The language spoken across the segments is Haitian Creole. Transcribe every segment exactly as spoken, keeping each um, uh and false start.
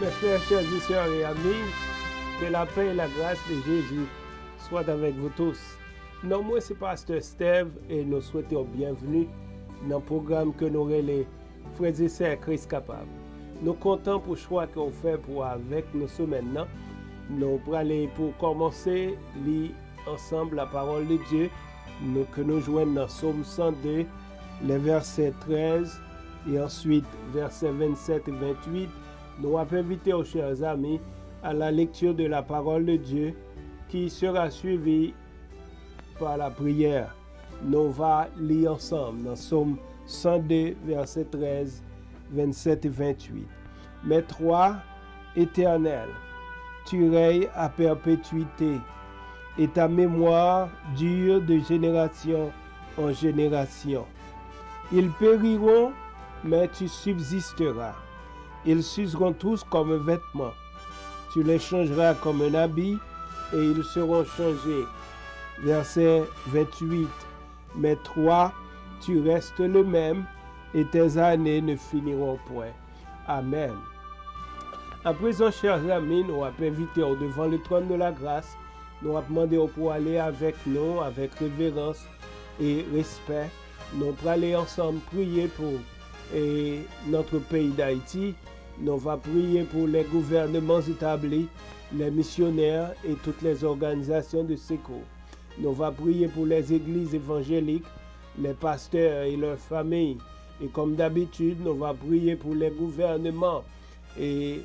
Mes frères, chers sœurs et amis, que la paix et la grâce de Jésus soient avec vous tous. Non mwen se Pastè Steve e nou swete w byenvni nan pwogram ke nou rele Frè e Sè Kris Kapab. Nou kontan pou chwa ke w fè pou w avèk nou semèn nan. Nou prale pou kòmanse li ansanm la parole de Dieu nou, ke nou jwenn nan Sòm san de, le vèsè trèz, e answit vèsè vennsèt e venntuit. Nou ap envite w, chers amis, à la lecture de la parole de Dieu qui sera suivie par la prière. Nou va li ansanm nan Sòm san de, vèsè trèz, vennsèt e venntuit. Mais toi, Éternel, tu règnes à perpétuité, et ta mémoire dure de génération en génération. Ils périront, mais tu subsisteras. Ils s'useront tous comme un vêtement. Tu les changeras comme un habit, et ils seront changés. Verset vingt-huit. Mais toi, tu restes le même, et tes années ne finiront point. Amen. Aprezan, chè zanmi, nou ap envite w devan le trône de la grâce. Nou ap mande w pou ale avèk nou, avèk reverans e respè. Nou prale ansanm priye pou, eh, notre pays d'Haïti. Nou va priye pou les gouvernements établis, les missionnaires et toutes les organisations de secours. Nou va priye pou les églises évangéliques, les pasteurs et leurs familles. E kòm dabitid, nou va priye pou les gouvernements et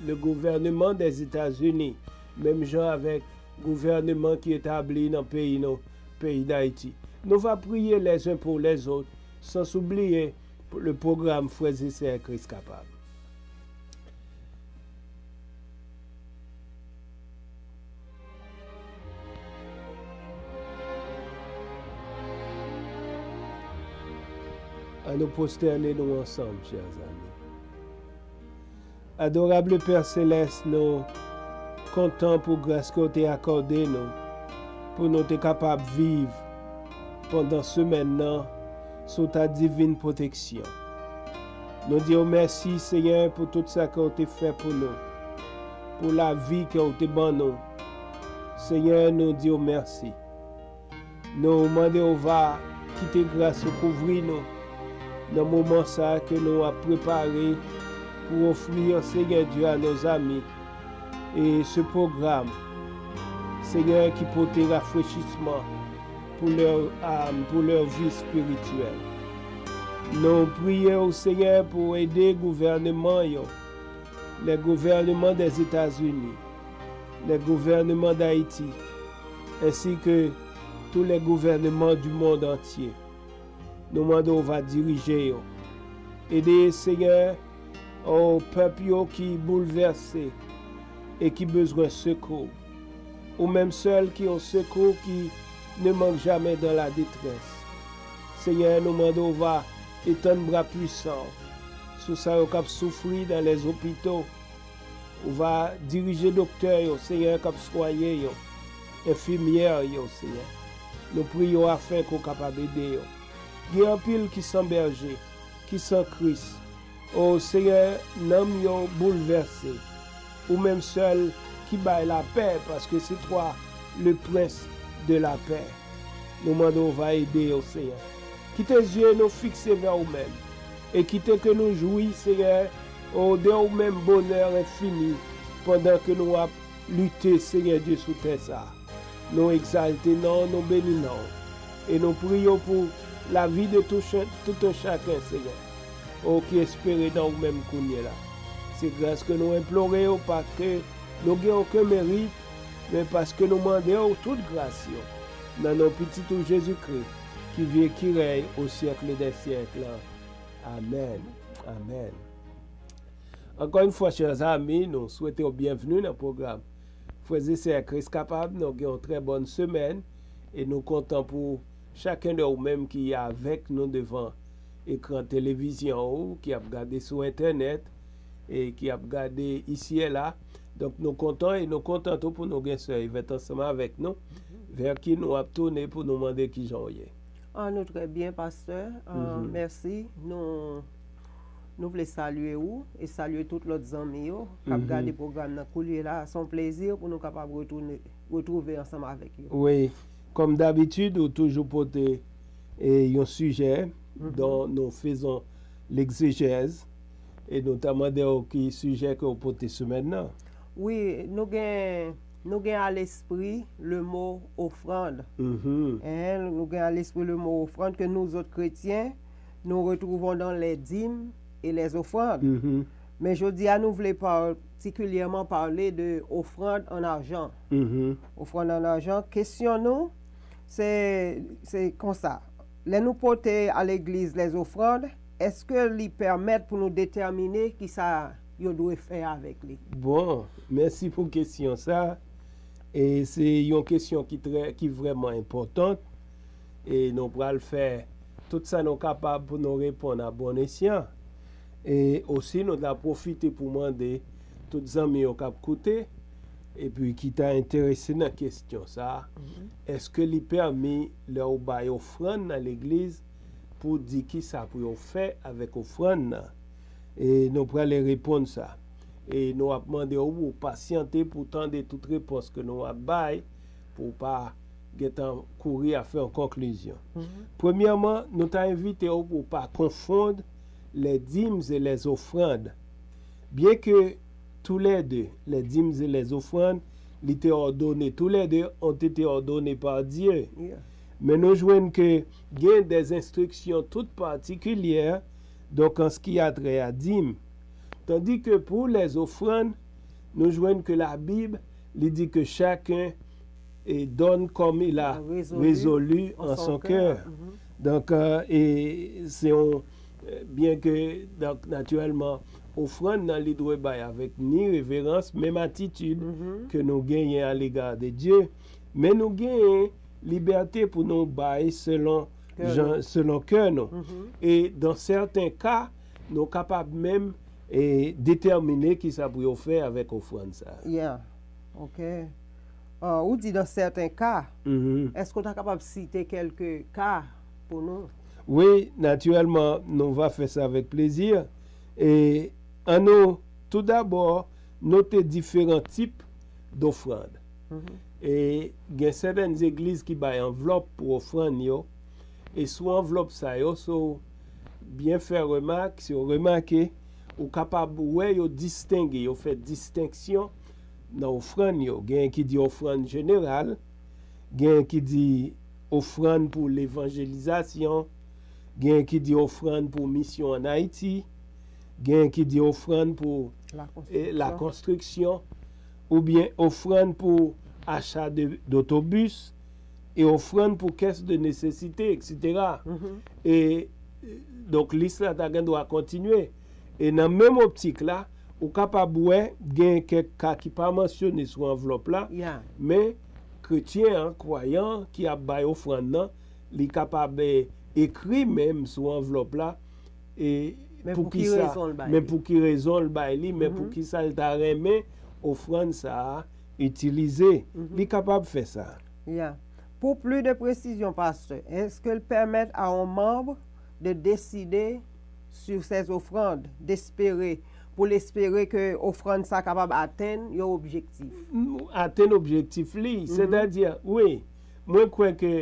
le gouvernement des États-Unis, menm jan avèk gouvènman ki etabli nan peyi nou, peyi Dayiti. Nou va priye les uns pour les autres, sans oublier le programme Frères et Sœurs Christ Capable. Ann nou pwostène nou ansanm, chè zanmi. Adorable Père Céleste, nou kontan pou gras ke w te akòde nou, pou nou te kapab viv pandan semèn nan sou ta divin pwoteksyon. Nou di w mèsi, Senyè, pou tout sa ke w te fè pou nou, pou lavi ke w te ban nou. Senyè, nou di w mèsi. Nou mande w va kite gras ou kouvri nou nan moman sa a ke nou ap prepare pou ofri, Seigneur Dieu, à nos amis, et ce programme, Seigneur, qui porte rafraîchissement pour leur âme, pour leur vie spirituelle. Nou priye w, Senyè, pou ede gouvènman yo, les gouvernements des États-Unis, les gouvernements d'Haïti, ainsi que tous les gouvernements du monde entier. Nou mande w va dirije yo. Ede, Senyè, o pèp yo ki boulvèse e ki bezwen sekou. Ou menm sèl ki yon sekou qui ne manque jamais dans la détresse. Senyè, nou mande w va etann bra pwisan w sou sa yo k ap soufri dans les hôpitaux. Ou va dirije doktè yo, Senyè, k ap swaye yo, enfimyè yo, Senyè. Nou priye w afin ke w kapab ede yo. Gen anpil ki san bèje, ki san Kris. O Senyè, nanm yo boulvèse. Ou menm sèl ki bay lapè, paske c'est toi le prince de la paix. Nou mande w va ede yo, Senyè. Kite zye nou fikse vè ou menm. E kite ke nou jwi, Senyè, o, de ou menm bonè enfini, pandan ke nou ap lite, Senyè Dye, sou tè sa a. Nou egzalte non w, nou beni non w. E nou priye w pou lavi de tout ch-, tout un chacun, Senyè. O, ki espere nan ou menm kounye la. Se gras ke nou enplore w, pa ke nou gen okenn merit, men paske nou mande w tout gras yo, nan non Pitit ou Jezikri, ki viv, ki rèy o syèk dè syèk la. Amèn. Amèn. Ankò yon fwa, chè zanmi, nou swete w byenvni nan pwogram Frères et Sœurs Christ Capable. Nou gen yon trè bòn semèn e nou kontan pou chacun de ou menm ki avèk nou devan ekran televizyon ou, ki ap gade sou entènèt e ki ap gade isi e la. Donk, nou kontan e nou kontan tou pou nou gen sè Yvette ansanm avèk nou, vè ki nou ap tounen pou nou mande kijan w ye. Ah, nou trè byen, pastè. Ah, mèsi. Nou, nou vle salye ou e salye tout lòt zanmi yo k ap gade pwogram nan koulye la. Se yon plezi pou nou kapab retounen, retwouve ansanm avèk yo. Wi, kòm dabitid, ou toujou pote e, yon sijè dont nous faisons l'exégèse, e nou ta mande w ki sijè ke w pote semèn nan. Wi, nou gen, nou gen a lespri le mo ofrand. Hein, nou gen a lespri le mo ofrand ke nou zòt kretyen, nous retrouvons dans les dîmes et les offrandes. Men jodi a, nou vle patikilyèman pale de ofrand an ajan. Ofrand an ajan, kesyon nou, se, se konsa. Lè nou pote a legliz les offrandes, èske li pèmèt pou nou detèmine kisa yo dwe fè avèk li? Bon, mèsi pou kesyon sa. E se yon kesyon ki trè, ki vrèman enpòtan. E nou pral fè tout sa nou kapab pou nou reponn a bon esyan. E osi, nou ta pwofite pou mande tout zanmi yo k ap koute, epi ki ta enterese nan kesyon sa a, èske li pèmi lè w bay ofrann nan legliz pou di kisa pou yo fè avèk ofrann nan? E nou prale reponn sa. E nou ap mande w pou w pasyante pou w tande tout repons ke nou ap bay, pou w pa gentan kouri a fè yon konklizyon. Premyèman, nou ta envite w pou w pa konfonn les dîmes et les offrandes. Bien que tous les deux, les dîmes et les offrandes, li te òdone, tous les deux ont été ordonnés par Dieu. Men nou jwenn ke gen des instructions toutes particulières, donc en ce qui a trait à dîme. Tandis que pour les offrandes, nou jwenn ke Labib, li di ke chacun et donne comme il a résolu en son cœur. Donk, e, se yon, byen ke, donk, natirèlman, ofrann nan li dwe bay avèk ni reverans, menm atitid ke nou genyen a légard de Dieu, men nou genyen libète pou nou bay selon jan, selon kè nou. E dans certains cas, nou kapab menm e detèmine kisa pou yo fè avèk ofrann sa a. Yeah. Ok. Ah, ou di dans certains cas. Èske w ta kapab site kèlke ka pou nou? Wi, natirèlman, nou va fè sa avèk plezi. E annou, toudabò, note diferan tip dofrann. E gen sètèn legliz ki bay anvlòp pou ofrann yo. E sou anvlòp sa yo, si w byen fè remak, si w remake, ou kapab wè yo distenge, yo fè distenksyon nan ofrann yo. Genyen ki di ofrann jeneral, genyen ki di ofrann pou levanjelizasyon, genyen ki di ofrann pou misyon ann Ayiti, genyen ki di ofrann pou lakonstriksyon, oubyen ofrann pou acha de, dotobis, e ofrann pou kès de nesesite, eksetera. E, donk, lis la ta gen dwa kontinye. E nan menm optik la, ou kapab wè gen kèk ka ki pa mansyone sou anvlòp la, men kretyen an, kwayan an ki ap bay ofrann nan, li kapab, e, ekri menm sou anvlòp la, e pou ki sa, men pou ki rezon l bay li, men pou ki sa l ta renmen ofrann sa a itilize. Li kapab fè sa. Yeah. Pour plus de précision, pasteur, est-ce que l pèmèt a yon manm de décider sur ses offrandes, d'espérer, pou l espere ke ofrann sa kapab atenn yon objektif? Atenn objektif li, sètadi, wi, mwen kwè ke,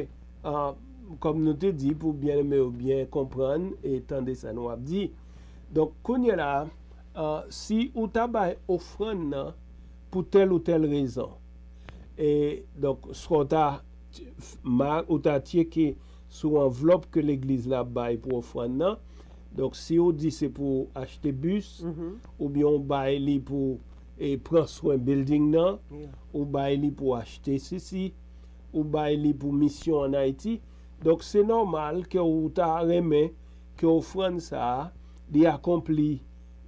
ah, kòm nou te di, pou byeneme yo byen konprann e tande sa nou ap di. Donk, kounye la, ah, si ou ta bay ofrann nan pou tèl ou tèl rezon, e, donk, swa w ta, ma, ou ta tcheke sou anvlòp ke legliz la bay pou ofrann nan. Donk, si ou di se pou achte bis, oubyen ou bay li pou, e, pran swen building nan, ou bay li pou achte sesi, ou bay li pou misyon ann Ayiti. Donk, se nòmal ke ou ta renmen ke ofrann sa a, li akonpli,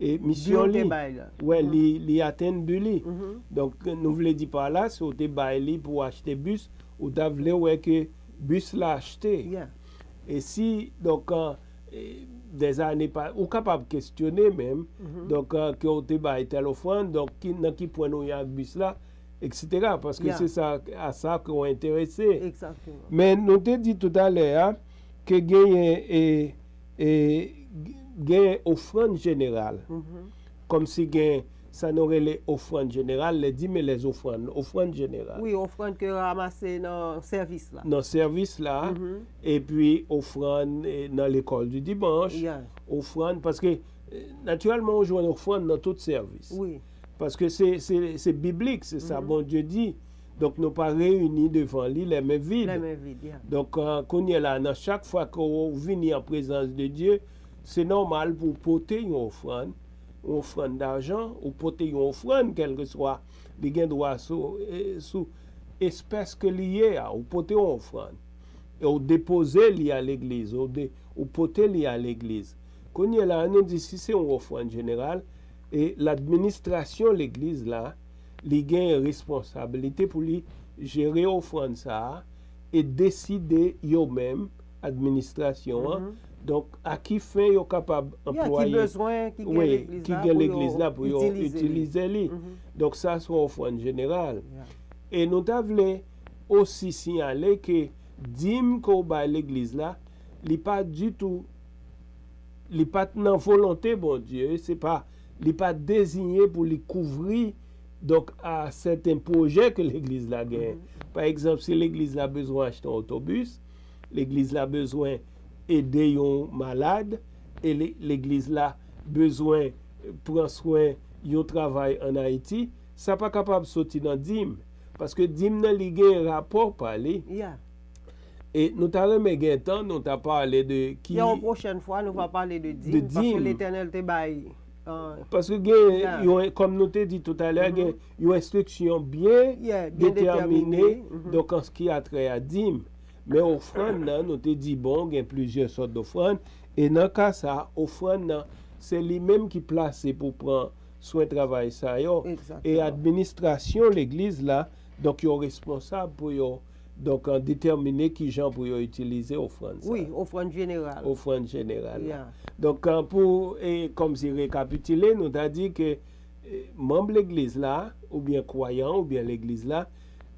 e, misyon li. Wè, li, li atenn bi li. Donk, nou vle di pa la, si ou te bay li pou achte bis, ou ta vle wè ke bis la achte. E si, donk, e, dèzane pa, ou kapab kesyone menm, donk, e, ke ou te bay tèl ofrann, donk, ki, nan ki pwen nou ye ak bis la, eksetera. Paske se sa, a sa ke w enterese. Men nou te di toutalè a, ke genyen, e, e, Gen ofrann jeneral. Kòmsi gen sa nou rele ofrann jeneral, les dîmes et les offrandes, ofrann jeneral. Wi, ofrann ke ranmase nan sèvis la. Nan sèvis la, epi ofrann eh, nan lekòl di dimanch, Yeah. Ofrann, paske eh, natirèlman ou jwenn ofrann nan tout sèvis. Wi. Paske se, se, se biblik, se sa Bondye di. Donk nou pa reyini devan li lè men vid. Lè men vid, yeah. Donk euh, kounye la, nan chak fwa ke ou vini an prezans de Dye, se nòmal pou w pote yon ofrann, yon ofrann dajan, ou pote yon ofrann kèlkeswa li gen dwa sou, eh, sou espès ke li ye a, ou pote yon ofrann. E ou depoze li a legliz, ou, de, ou pote li a legliz. Kounye la, nou di si se yon ofrann jeneral, e ladministrasyon legliz la, li gen responsablite pou li jere ofrann sa a e deside yo menm, administrasyon an, donk a ki fen yo kapab Yeah, ki anplwaye bezwen ki gen wi, legliz ki la gen pou legliz yo la pou yo itilize li. Itilize li. Donk sa se yon ofrann jeneral. Yeah. E nou ta vle osi siyale ke dim ke w bay legliz la, li pa ditou, li pa t nan volonte Bondye, se pa, li pa deziyen pou li kouvri donk a sèten pwojè ke legliz la genyen. Pa egzanp, si legliz la bezwen achte yon otobis, legliz la bezwen ede yon malad, e le- legliz la bezwen pran swen yon travay ann Ayiti, sa pa kapab soti nan dim. Paske dim nan li gen rapò pa li. Yeah. E nou ta renmen gen tan, nou ta pale de ki Yon pwochèn fwa, nou va pale de De dim, paske dim. Letènèl te bay. euh, Paske gen Yeah. yon, kòm nou te di toutale, gen yon enstriksyon byen Yeah, byen detèmine, detèmine. Mhm. Donk an se ki a trè a dim. Men ofrann nan, nou te di, bon, gen plizyè sòt dofrann. E nan ka sa, ofrann nan, se li menm ki plase pou pran swen travay sa yo. Egzakteman. E administrasyon legliz la, donk yo responsab pou yo, donk an detèmine ki jan pou yo itilize ofrann sa. Wi, ofrann jeneral. Ofrann jeneral la. Yeah. Donk an pou e, kòmsi rekapitile, nou ta di ke e, manm legliz la, oubyen kwayan, oubyen legliz la,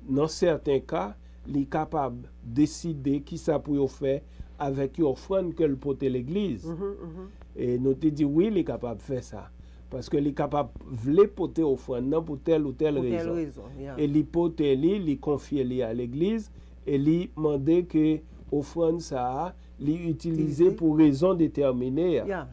nan sèten ka, li kapab deside kisa pou yo fè avèk yon ofrann ke l pote legliz. Mhm, mhm. E nou te di wi, li kapab fè sa. Paske li kapab vle pote ofrann nan pou tèl ou tèl Pou tèl rezon. Rezon, yeah. E li pote li, li konfye li a legliz, e li mande ke ofrann sa a, li itilize Itilize. Pou rezon detèmine a. Yeah,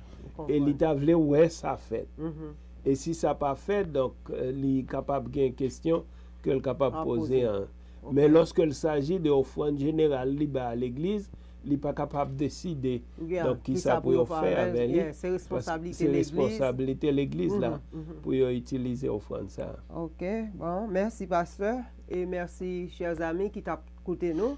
E li konprann. Ta vle wè sa fèt. Mhm. E si sa pa fèt, donk, euh, li kapab gen kesyon ke l kapab A poze poze. an. Ok. Men lòske l saji de ofrann jeneral li ba a legliz, li pa kapab deside, Yeah, donk, ki kisa sa pou pou yo yo fè fè avè avè l. Li. Yeah, se Paske se responsablite legliz. Responsablite legliz la Mhm, mhm. Pou yo itilize ofrann sa a. Ok, bon, mèsi pastè e mèsi chè zami ki t ap koute nou.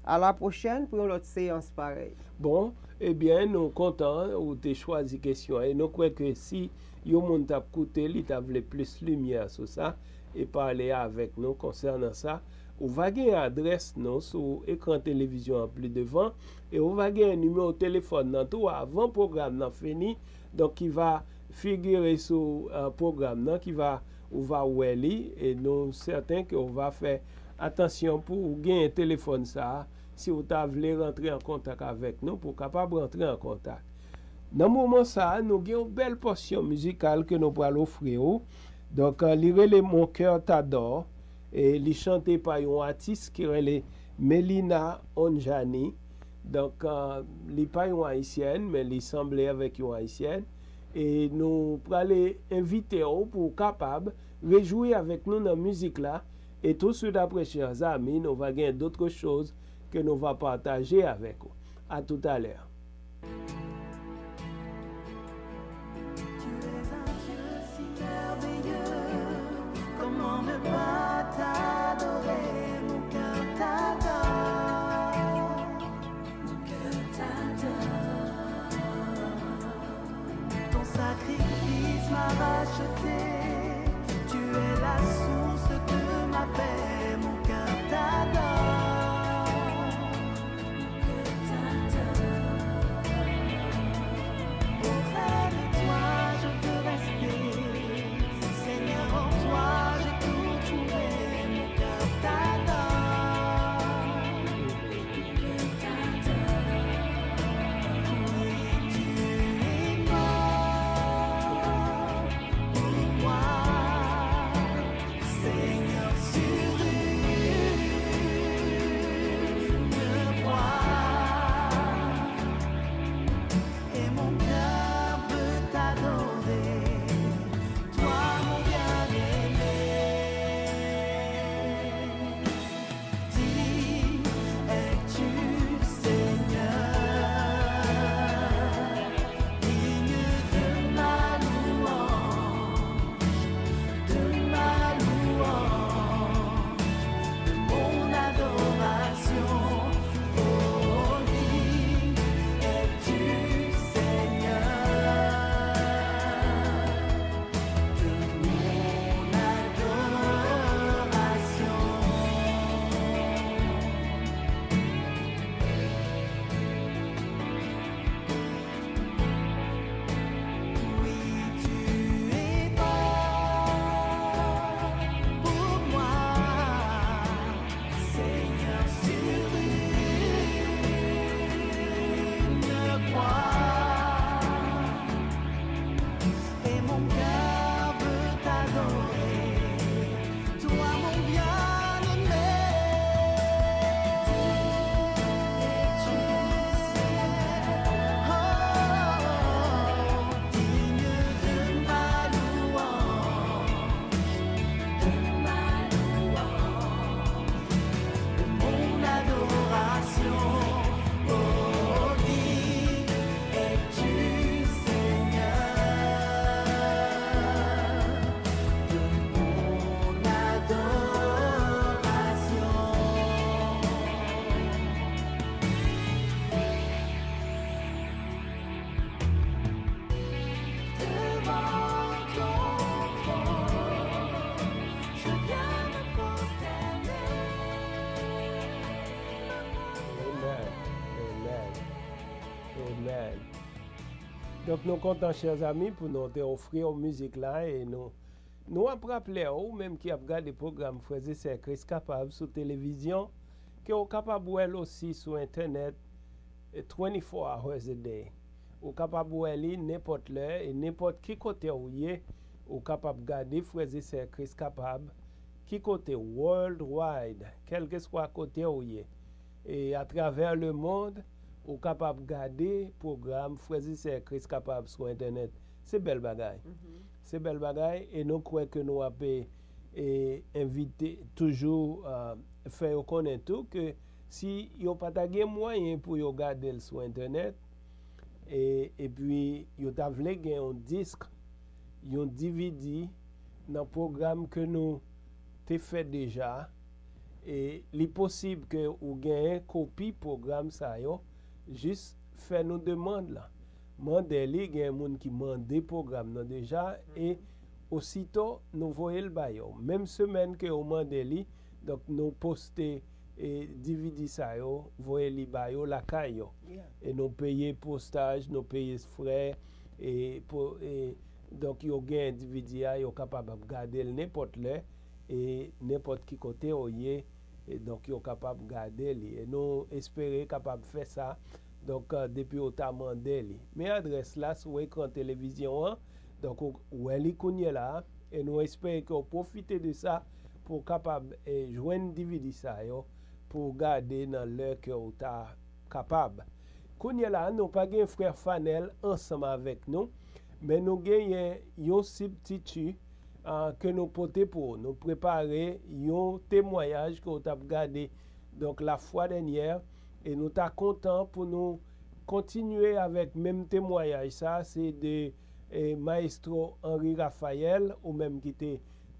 A la pwochèn pou yon lòt seyans parèy. Bon, ebyen, nou kontan ou te chwazi kesyon an e nou kwè ke si yon moun t ap koute, li ta vle plis limyè sou sa e pale avèk nou konsènan sa. Ou va gen adrès nou sou ekran televizyon an pli devan e ou va gen nimewo telefòn nan tou avan pwogram nan fini, donk ki va figire sou euh, pwogram nan, ki va ou va wè li e nou sèten ke ou va fè atansyon pou ou genyen telefòn sa a si ou ta vle rantre an kontak avèk nou pou w kapab rantre an kontak. Nan moman sa a, nou gen yon bèl pòsyon mizikal ke nou pral ofri ou. Donk, euh, li rele Mon cœur t'adore e li chante pa yon atis ki rele Melina Onjani. Donk, euh, li pa yon ayisyèn, men li sanble avèk yon ayisyèn. E nou prale envite w pou w kapab rejwi avèk nou nan mizik la. E touswit apre, chè zami, nou va gen d'autres choses que nou va pataje avèk ou. À tout à l'heure. Tu es un Dieu si merveilleux, comment ne pas t'adorer, mon cœur t'adore, mon cœur t'adore. Ton sacrifice m'a racheté, tu es la source de ma paix, mon cœur t'adore. Auprès de toi, je veux rester. Seigneur, en toi, j'ai tout trouvé. Donk, nou kontan, chè zanmi, pou nou te ofri w mizik la, e nou, nou ap raple w, ou menm ki ap gade pwogram Frè e Sè Kris Kapab sou televizyon, ke w kapab wè l osi sou entènèt, eh, twenty-four hours a day. Ou kapab wè li nenpòt lè e nenpòt ki kote w ye, ou kapab gade Frè e Sè Kris Kapab, ki kote worldwide, kèlkeswa kote w ye. E atravè lemonn, ou kapab gade pwogram Frè e Sè Kris Kapab sou entènèt. Se bèl bagay. Se bèl bagay, e nou kwè ke nou ap, e, e, envite toujou, a, fè yo konnen tou ke si yo pa ta gen mwayen pou yo gade l sou entènèt, e, epi yo ta vle gen yon disk, yon D V D nan pwogram ke nou te fè deja, e li posib ke ou genyen kopi pwogram sa yo, jis fè nou demann lan. Mande li, gen moun ki mande pwogram nan deja, e osito nou voye l ba yo. Menm semèn ke yo mande li, donk, nou poste, e, D V D sa yo, voye li ba yo lakay yo. E nou peye postaj, nou peye frè, e, po, e, donk, yo gen D V D a, yo kapab ap gade l nenpòt lè, e nenpòt ki kote yo ye, e donk, yo kapab gade li. E nou espere kapab fè sa, donk, e, depi yo ta mande li. Men adrès la sou ekran televizyon an, donk, ou wè li kounye la, e nou espere ke w pwofite de sa pou w kapab, e, jwenn D V D sa yo, pou w gade nan lè ke w ta kapab. Kounye la, nou pa gen frè Fanèl ansanm avèk nou, men nou genyen yon sibtiti, a, ke nou pote pou ou. Nou prepare yon temwayaj ke w t ap gade, donk, lafwa dènyè, e nou ta kontan pou nou kontinye avèk menm temwayaj sa, se de, e, Maestro Henri Raphaël, ou menm ki te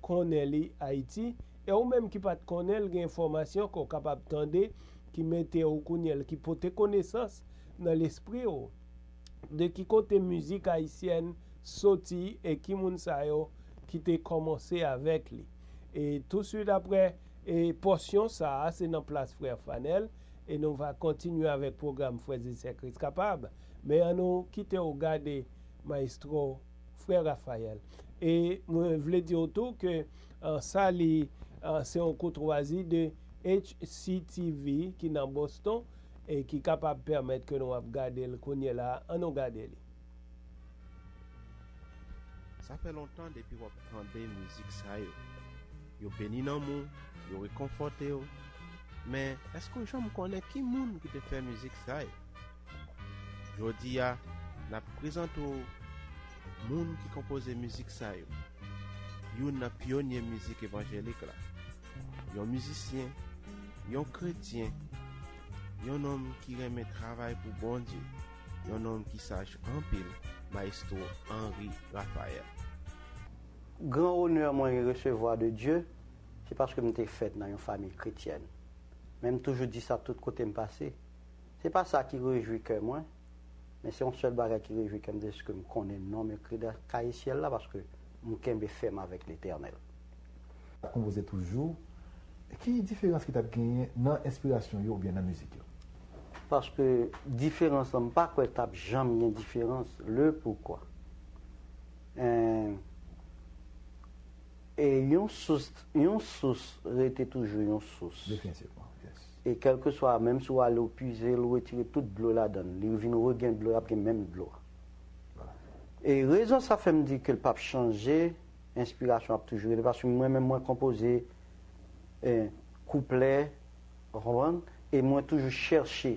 konnen li Ayiti, e ou menm ki pa t konnen l, gen enfòmasyon ke w kapab tande, ki mete w kounye a, ki pote konesans nan lespri w de ki kote mizik ayisyèn soti e ki moun sa yo ki te kòmanse avèk li. E touswit apre, e pòsyon sa a, se nan plas frè Fanèl, e nou va kontinye avèk pwogram Frè e Sè Kris Kapab. Men ann nou kite w gade Maestro, frè Raphaël. E mwen vle di w tou ke, a, sa li, a, se yon koutwazi de H C T V ki nan Boston e ki kapab pèmèt ke nou ap gade l kounye la. Ann nou gade li. Sa fè lontan depi w ap tande mizik sa yo. Yo beni nanm ou, yo rekonfòte w. Men, èske w janm konnen ki moun ki te fè mizik sa yo? Jodi a, n ap prezante w moun ki konpoze mizik sa yo. Youn nan pyonye mizik evanjelik la. Yon mizisyen, yon kretyen, yon nonm ki renmen travay pou Bondye, yon nonm ki saj anpil, Maestro Henri Raphaël. Gran onè mwen resevwa de Dye, se paske m te fèt nan yon fanmi kretyèn. Men m toujou di sa tout kote m pase. Se pa sa ki rejwi kè mwen, men se yon sèl bagay ki rejwi kè m, se ke m konnen non m ekri nan kaye syèl la, paske m kenbe fèm avèk Letènèl. Konpoze toujou, ki diferans ki t ap genyen nan enspirasyon yo oubyen nan mizik yo? Paske diferans lan, m pa kwè t ap janm gen diferans. Le poukwa? En, e yon sous, yon sous rete toujou yon sous. Definitivman, yes. E kèlkeswa, menm si w ale w pize l, ou retire tout dlo ladan l, li vin regenyen dlo, l ap gen menm dlo a. Vwala. E rezon sa fè m di ke l p ap chanje, enspirasyon ap toujou rete, paske mwen menm mwen konpoze, eh, kouplè, ou konprann? E mwen toujou chèche,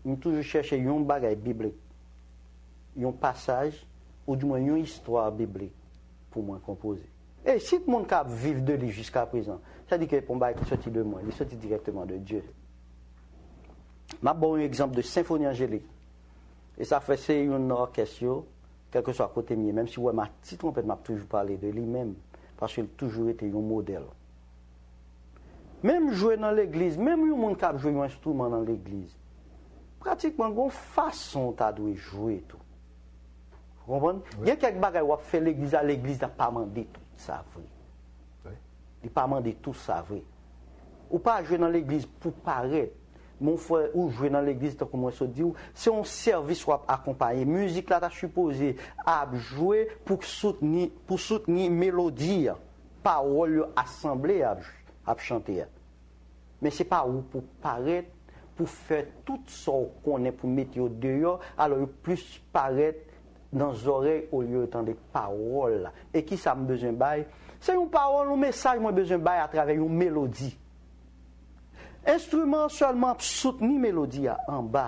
m toujou chèche yon bagay biblik, yon pasaj, oudimwen yon istwa biblik pou mwen konpoze. E si moun ka ap viv de li jiskaprezan, sa di ke yon bagay ki soti de mwen, li soti dirèkteman de Dye. M ap ba w yon egzanp de senfoni anjelik. E sa fè se youn nan òkès yo, kèlkeswa kote m ye, menm si w wè m ak ti twonpèt, m ap toujou pale de li menm, paske l toujou rete yon modèl. Menm jwe nan legliz, menm yon moun k ap jwe yon enstriman nan legliz, pratikman, gon fason w ta dwe jwe tou. Ou konprann? Wi. Gen kèk bagay w ap fè legliz la, legliz la pa mande tout sa vre. Wi. Li pa mande tout sa vre. Ou pa jwe nan legliz pou parèt. Mon frè, ou jwe nan legliz, tankou mwen sot di w, se yon sèvis w ap akonpaye. Mizik la ta sipoze ap jwe pou soutni, pou soutni melodi a, pawòl yo asanble ap, ap chante a. Men se pa ou pou parèt, pou fè tout sa w konnen pou mete yo deyò, alò yo plis parèt nan zòrèy olye yo tande pawòl la. E kisa m bezwen bay? Se yon pawòl, yon mesaj mwen bezwen bay atravè yon melodi. Enstriman an sèlman ap soutni melodi a anba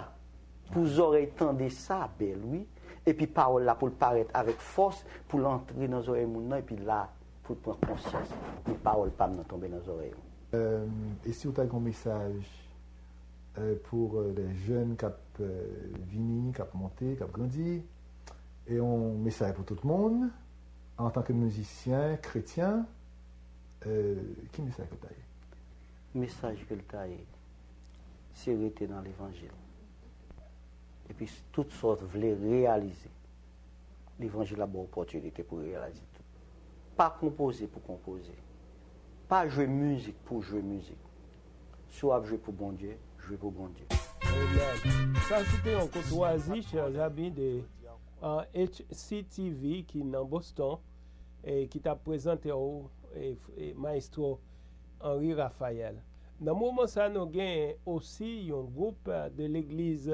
pou zòrèy tande sa bèl, wi. Epi pawòl la pou l parèt avèk fòs, pou l antre nan zòrèy moun nan, epi la, pou l pran konsyans. Men pawòl pa m nan tonbe nan zòrèy ou. Euh, e si w ta gen yon mesaj euh, pour euh, les jeunes k ap euh, vini, k ap monte, k ap grandi, e yon mesaj pou tout moun, antanke mizisyen kretyen, euh, ki mesaj ke w ta ye? Mesaj ke l ta ye, se rete nan levanjil. Epi tout sa w vle reyalize, levanjil ap ba w opòtinite pou reyalize tout. Pa konpoze pou konpoze. Pa jwe mizik pou jwe mizik. Si w ap jwe pou Bondye, jwe pou Bondye. Amen. Sa se te yon koutwazi, chè zanmi, de uh, H C T V ki nan Boston e ki t ap prezante w e, e Maestro Henri Raphael. Nan moman sa, nou gen osi yon gwoup de legliz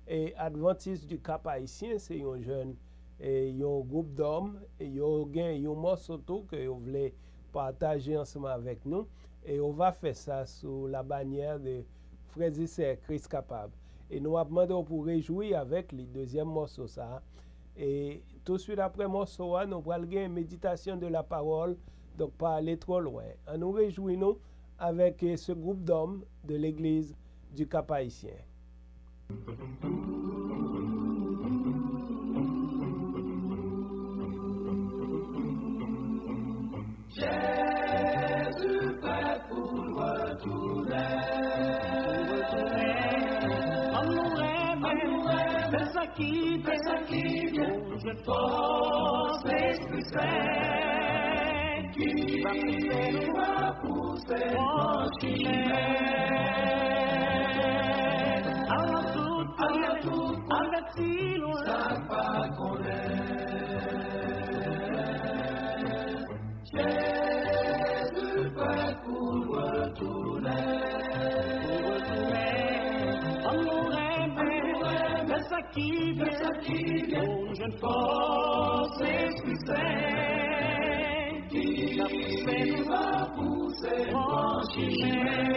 e Adventiste du Cap Haïtien, se yon jèn e yon gwoup dòm. Yo gen yon mòso tou ke yo vle pataje ansanm avèk nou. E yo va fè sa sou la bannière de Frères et Sœurs Christ Capable. E nou ap mande w pou rejwi avèk li dezyèm mòso sa. E touswit apre mòso a, nou pral gen méditation de la parole. Donk, pa ale twò lwen. Ann nou rejwi nou avec ce groupe d'hommes de l'église du Cap Haïtien. Jezi prè pou l retounen. Ann nou renmen, fè sa ki byen, fè sa ki byen, pou jwenn fòs Lespri Sen ki va pouse nou, va pouse nou pran chimen. Alò tout, alò tout, avèti lwen, sa pa konnen. Jezi prè pou l retounen. Pou l retounen. Ann nou renmen, fè sa ki byen, fè sa ki byen, pou n jwenn fòs Lespri Sen ki va pouse nou, va pouse nou pran chimen.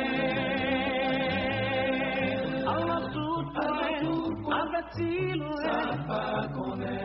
Alò tout, alò tout, avèti lwen, sa pa konnen.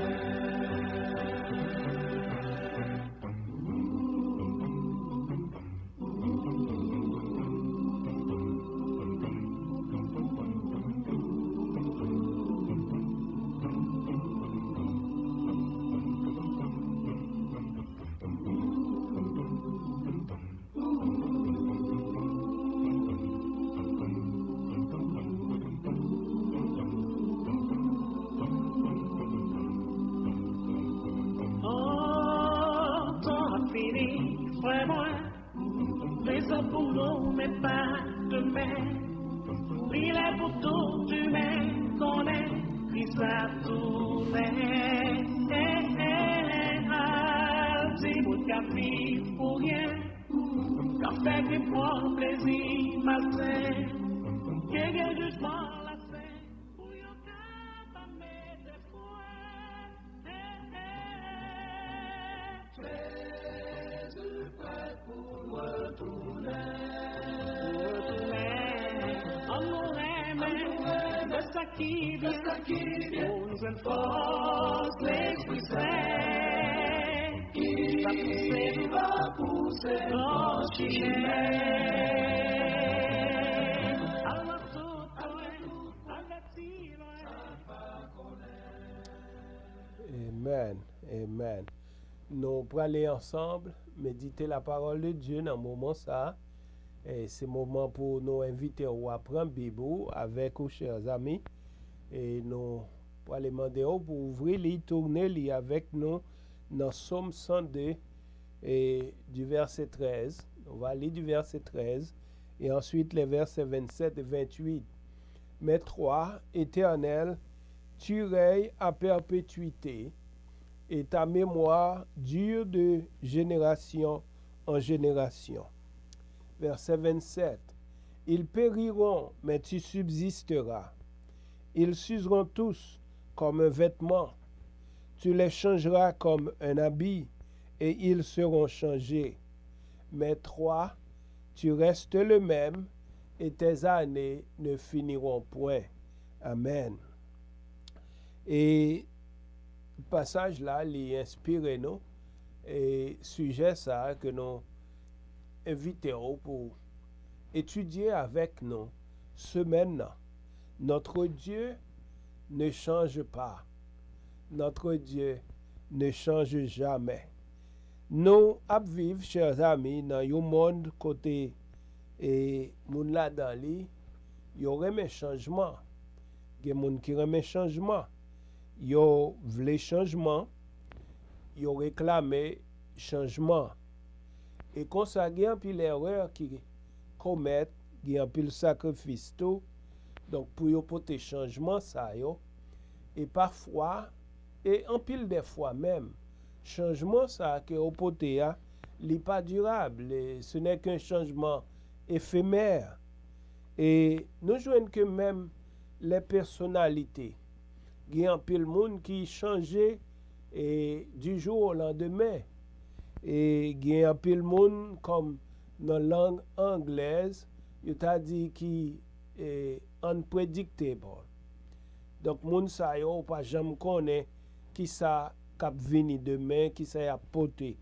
Oh, tan ap fini, frè mwen. Prezan pou nou, men pa demen. Li lè pou tout imen konnen Kris ap tounen. Al di moun k ap viv pou ryen, k ap fè krim pran plezi malsen, ke gen jijman lafen, pou yo ka pa mete fwen. Jezi prè pou l retounen. Ann nou renmen, fè sa ki byen, pou n jwenn fòs Lespri Sen ki va pouse nou, va pouse nou pran chimen. Alò tout lwen, avèti lwen. Amen. Amen. Nou prale ansanm medite la parole de Dieu nan moman sa. E se moman pou nou envite w a pran Bib ou avèk ou, chè zanmi. E nou prale mande w pou ouvri li, tounen li avèk nou nan Sòm san de, e du verset treize. Nou va li du verset treize, e answit les versets vingt-sept et vingt-huit. Mais toi, Éternel, tu règnes à perpétuité, et ta mémoire dure de génération en génération. Verset vingt-sept. Ils périront, mais tu subsisteras. Ils s'useront tous comme un vêtement. Tu les changeras comme un habit, et ils seront changés. Mais toi, tu restes le même, et tes années ne finiront point. Amen. E pasaj la, li enspire nou, e sijè sa a ke nou envite w pou etidye avèk nou semèn nan. Notre Dieu ne change pas. Notre Dieu ne change jamais. Nou ap viv, chè zami, nan yon mond kote e moun ladan li, yo renmen chanjman. Gen moun ki renmen chanjman. Yo vle chanjman. Yo reklame chanjman. E konsa, gen anpil erè ki komèt, gen anpil sakrifis tou. Donk, pou yo pote chanjman sa yo, e pafwa, e anpil dè fwa menm, chanjman sa ke yo pote a, li pa dirab, e ce n'est qu'un changement éphémère. E nou jwenn ke menm les personnalités, gen anpil moun ki chanje e du jour au lendemain. E gen anpil moun, kòm nan lang anglèz, yo ta di ki e, unpredictable. Donk, moun sa yo, ou pa janm konnen ki sa k ap vini demen, ki sa y ap pote.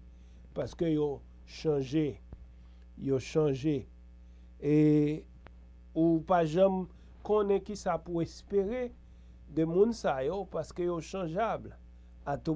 Paske yo chanje. Yo chanje. E ou pa janm konnen ki sa pou espere de moun sa yo, paske yo chanjab. A tou